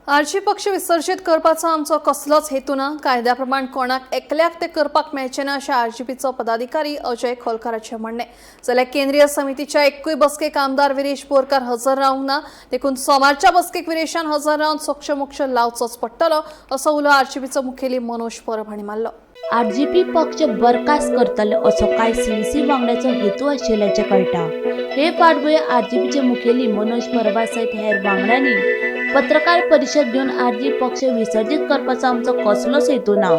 RG पक्ष विसर्जीत करपाचो आमचो कसलोच हेतू ना. कायद्या प्रमाण कोणाक एकल्याक ते करपाक मेळचे ना, अशें आरजीपीचो पदाधिकारी अजय खोलकाराचें म्हणणें. जाल्यार केंद्रीय समितीच्या एक्कूय बसकेक आमदार विरेश बोरकार हजर रावंक ना. देखून सोमारच्या बसकेक विरेशान हजर रावन सोक्षमोक्ष लावचोच पडटलो, असो उलो आरजीपीचो मुखेली मनोज परब हांणी मारलो. आरजीपी पक्ष बरखास्त करतले असो कांय सीईसी वांगड्याचो हेतू आशिल्ल्याचें कळटा. हे फाटभुंयेर आरजीपीचे मुखेली मनोज परबा सयत हेर वांगड्यांनी पत्रकार परिशद घेवन आरजी पक्ष विसर्जीत करपाचो आमचो कसलोच हेतू ना,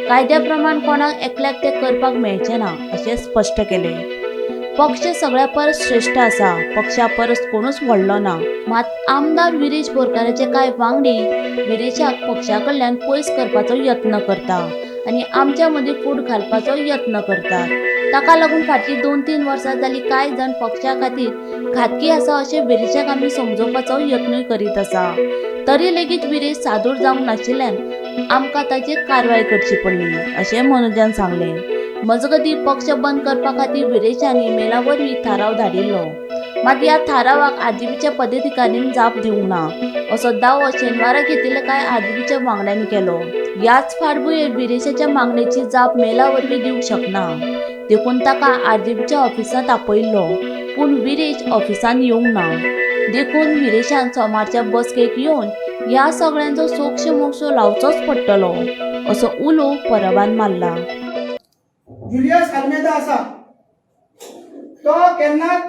कायद्या प्रमाण कोणाक एकल्याक तें करपाक मेळचें ना, अशें स्पश्ट केलें. पक्ष सगळ्या परस श्रेश्ठ आसा. पक्षा परस कोणूच व्हडलो ना. मात आमदार विरेश बोरकाराचे कांय वांगडी विरेशाक पक्षा कडल्यान पयस करपाचो यत्न करता आनी आमच्या मदीं फूट घालपाचो यत्न करतात. ताका लागून फाटलीं 2-3 वर्सां जालीं कांय जाण पक्षा खातीर घातकी आसा अशें विरेशाक आमी समजोवपाचो यत्नूय करीत आसा. तरी लेगीत विरेश सादूर जावंक नाशिल्ल्यान आमकां ताचेर कारवाय करची पडली, अशें मनोजान सांगलें. मजगतीं, पक्ष बंद करपा खातीर विरेशान इमेला वरवीं थाराव धाडिल्लो. मात ह्या थारावाक आरजीपीच्या पदाधिकाऱ्यांनी जाप दिवंक ना, असो दावो शेनवारा घेतिल्ल्या कांय आरजीपीच्या वांगड्यांनी केलो. ह्याच फाटभुंयेर विरेशाच्या मागणेची जाप मेला वरवीं दिवंक शकना देखून ताका आरजीपीच्या ऑफिसांत आपयिल्लो, पूण विरेश ऑफिसांत येवंक ना. देखून विरेशान सोमारच्या बसकेक येवन ह्या सगळ्यांचो सोक्ष मोक्ष लावचोच पडटलो, असो उलो परबान मारला. जुलियस आल्मेदा आसा तो केन्नाच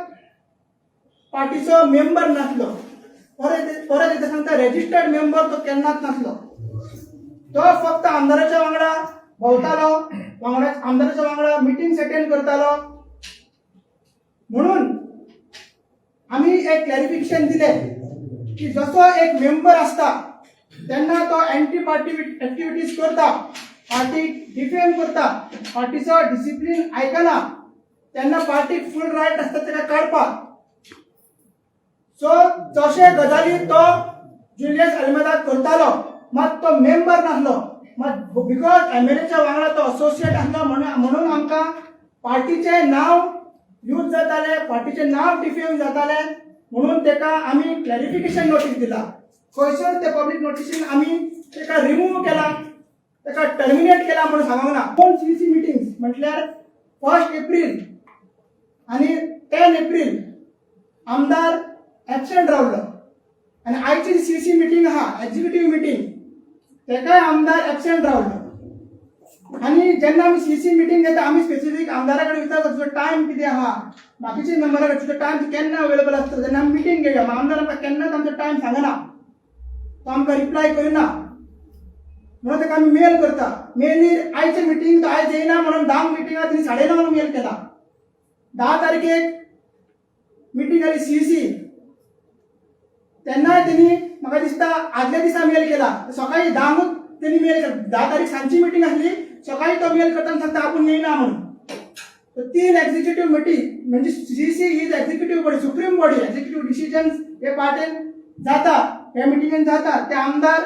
पार्टीचो मेंबर नासलो. परत परत एकदां सांगता, रेजिस्टर्ड मेंबर तो केन्नाच नासलो. तो फक्त आमदाराच्या वांगडा भोंवतालो, वांगडा आमदाराच्या वांगडा मिटींग्स अटेंड करतालो. म्हणून आमी एक क्लॅरिफिकेशन दिलें की जसो एक मेंबर आसता तेन्ना तो एंटी पार्टी एक्टिविटीज करता, पार्टीक डिफेम करता, पार्टीचो डिसिप्लीन आयकना, तेन्ना पार्टीक फूल रायट आसता ताका काडपाक. सो तशे गजाली तो जुलियस अल्मेदा करतालो, मात तो मेंबर नासलो. मात because एमएलएच्या वांगडा तो असोसिएट आसलो म्हणून आमकां पार्टीचें नांव यूज जातालें, पार्टीचें नांव डिफेम जातालें, म्हणून ताका आमी क्लॅरिफिकेशन नोटीस दिला. खंयसर ते पब्लीक नोटीसीन आमी ताका रिमूव्ह केला, ताका टर्मिनेट केला म्हणून सांगूंक ना. दोन सीईसी मिटिंग्स, म्हटल्यार 1 एप्रील आनी 10 एप्रील आमदार एबसेंट रावलो आनी आयची सीईसी मिटींग आहा, एक्झिक्युटीव मिटींग, तेकाय आमदार एबसेंट रावलो. आनी जेन्ना आमी सीईसी मिटींग घेता, आमी स्पेसिफीक आमदारा कडेन विचारता, तुजो टायम कितें आहा? बाकीचे मेंबरा कडेन, तुजो टायम केन्ना अवेलेबल आसता, तेन्ना आमी मिटींग घेवया. आमदार आमकां केन्नाच आमचो टायम सांगना, तो आमकां रिप्लाय करिना. म्हणून ताका आमी मेल करता. मेलीर आयचे मिटींग तो आयज येयना म्हणून 10क मिटिंगा तिणी 9:30 मेल केला. 10 तारखेक मिटींग जाली सीईसी, तेन्नाय तेणी म्हाका दिसता आदल्या दिसा मेल केला. सकाळी 10क तेणी मेल केला. 10 तारीख सांजची मिटींग आसली, सकाळी तो मेल करताना सांगता आपूण येयना म्हणून. तर तीन एक्झिक्युटीव मिटींग, म्हणजे CEC is executive body, supreme body, executive decisions हे पार्टेन जाता, ह्या मिटिंगेन जाता. ते आमदार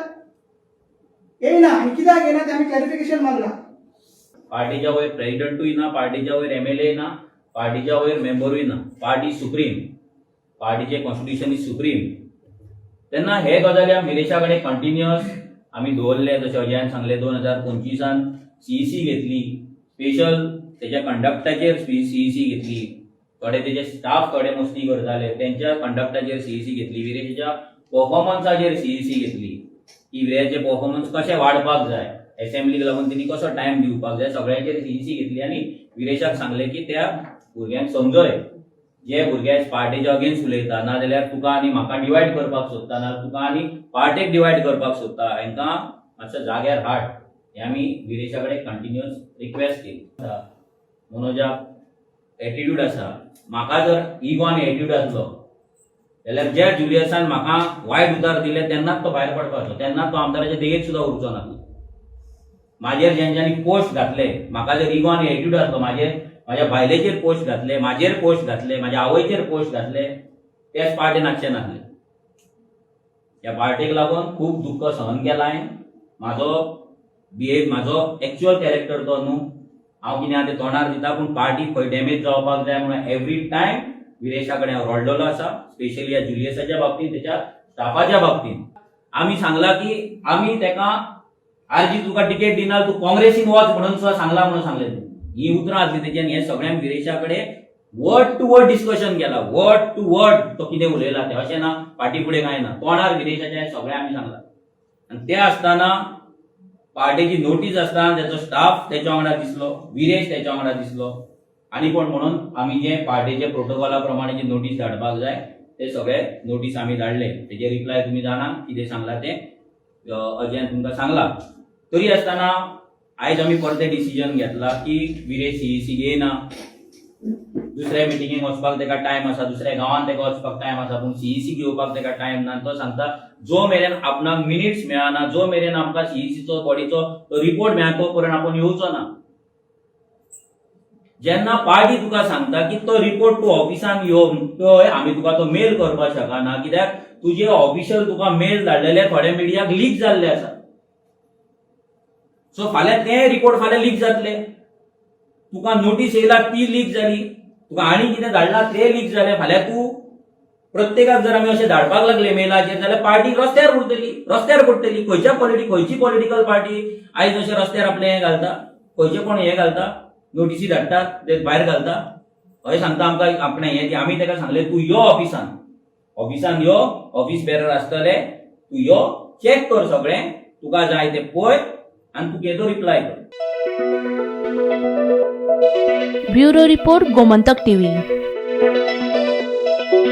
येयना आनी कित्याक येयना ते आमी क्लॅरिफिकेशन मागला. पार्टीच्या वयर प्रेसिडेंटूय ना, पार्टीच्या वयर एमएलए ना, पार्टीच्या वयर मेंबरूय ना. पार्टी सुप्रीम, पार्टीचे कॉन्स्टिट्युशन is supreme. तेन्ना हे गजाली आमी विरेशा कडेन कंटिन्युअस आमी दवरले. जशें अजयान सांगलें, 2025न सीईसी घेतली, स्पेशल तेच्या कंडक्टाचेर सीईसी घेतली. थोडे तेजे स्टाफ थोडे मस्ती करताले, तेंच्या कंडक्टाचेर सीईसी घेतली. विरेशाच्या परफॉर्मन्साचेर सीईसी घेतली की विरेशाचे परफॉर्मन्स कशें वाडपाक जाय, एसेंब्लीक लागून तेणी कसो टायम दिवपाक जाय, सगळ्यांचेर सीईसी घेतली. आनी विरेशाक सांगलें की त्या भुरग्यांक समजय जे भुरगे पार्टीच्या अगेन्स्ट उलयता, नाजाल्यार तुका आनी म्हाका डिवायड करपाक सोदता, ना तुका आनी पार्टेक डिवायड करपाक सोदता, हांकां मातशें जाग्यार हाड. हें आमी विरेशा कडेन कंटिन्युअस रिक्वेस्ट केली. मनोजाक एटिट्यूड आसा. म्हाका जर इगो आनी एटिट्यूड आसलो जाल्यार ज्या जुलियसान म्हाका वायट उतार दिले तेन्नाच तो भायर पडपाचो, तेन्नाच तो आमदाराच्या देगेक सुद्दां उरचो नासलो. म्हाजेर जेंच्यांनी पोस्ट घातले, म्हाका जर इगो आनी एटिट्यूड आसलो, म्हाजेर, म्हाज्या बायलेचेर पोस्ट घातले, म्हाजेर पोस्ट घातले, म्हाज्या आवयचेर पोस्ट घातले, तेच पार्टेन आसचे नासले. ह्या पार्टेक लागून खूब दुख्ख सहन केलां हांवें. म्हाजो बिहेव, म्हाजो एक्चुअल कॅरेक्टर तो न्हू. हांव कितें आहा तें तोंडार दिता, पूण पार्टी खंय डॅमेज जावपाक जाय म्हणून एवरी टायम विरेशा कडेन हांव रडलेलो आसा, स्पेशली ह्या जुलियसाच्या बाबतींत, तेच्या स्टाफाच्या बाबतींत. आमी सांगला की आमी तेका आरजी तुका तिकेट दिना, तूं काँग्रेसीन वच म्हणून सुद्दां सांगला म्हणून सांगले. ही उतरां आसली तेजी आनी हे सगळ्यांक विरेशा कडेन वर्ड टू वर्ड डिस्कशन केला, वर्ड टू वर्ड तो कितें उलयला तें. अशें ना फाटी फुडें कांय ना, तोंडार विरेशाचें सगळें आमी सांगलां. आनी तें आसतना, पार्टेची नोटीस आसतना तेचो स्टाफ तेच्या वांगडा दिसलो, विरेश तेच्या वांगडा दिसलो आनी कोण म्हणून आमी जे पार्टेचे प्रोटोकॉला प्रमाणे जे नोटीस धाडपाक जाय ते सगळे नोटीस आमी धाडले. तेजे रिप्लाय तुमी जाणा कितें सांगला तें, अजयान तुमकां सांगला. तरी आसतना आयज आमी परतें डिसिजन घेतला की विरेश सीईसी येयना. दुसऱ्या मिटिंगेक वचपाक ताका टायम आसा, दुसऱ्या गांवांत ताका वचपाक टायम आसा, पूण सीईसी घेवपाक ताका टायम ना. तो सांगता जो मेरेन आपणाक मिनिट्स मेळना, जो मेरेन आमकां सीईसीचो बॉडीचो तो रिपोर्ट मेळना, तो पर्यंत आपूण येवचो ना. जेन्ना पार्टी तुका सांगता की तो रिपोर्ट तूं ऑफिसान यो पळय, आमी तुका तो मेल करपाक शकना कित्याक तुजे ऑफिशियल तुका मेल धाडलेले थोड्या मिडियाक लीक जाल्ले आसा. सो फाल्यां ते रिपोर्ट फाल्यां लीक जातले. तुका नोटीस येयला ती लीक जाली, तुका आनी कितें धाडला ते लीक जाले. फाल्यां तूं प्रत्येकाक जर आमी अशें धाडपाक लागले मेलाचेर जाल्यार पार्टी रस्त्यार उरतली, रस्त्यार पडटली. खंयच्या पॉलिटी खंयची पॉलिटिकल पार्टी आयज अशें रस्त्यार आपलें हें घालता? खंयचे कोण हें घालता, नोटीसी धाडटात ते भायर घालता? हय सांगता आमकां आपणें हें. आमी ताका सांगलें, तूं यो ऑफिसान, ऑफिसान यो, ऑफिस बेरर आसतले, तूं यो, चॅक कर सगळें, तुका जाय तें पळय आनी तुगे तो रिप्लाय कर. Bureau report, Gomantak TV.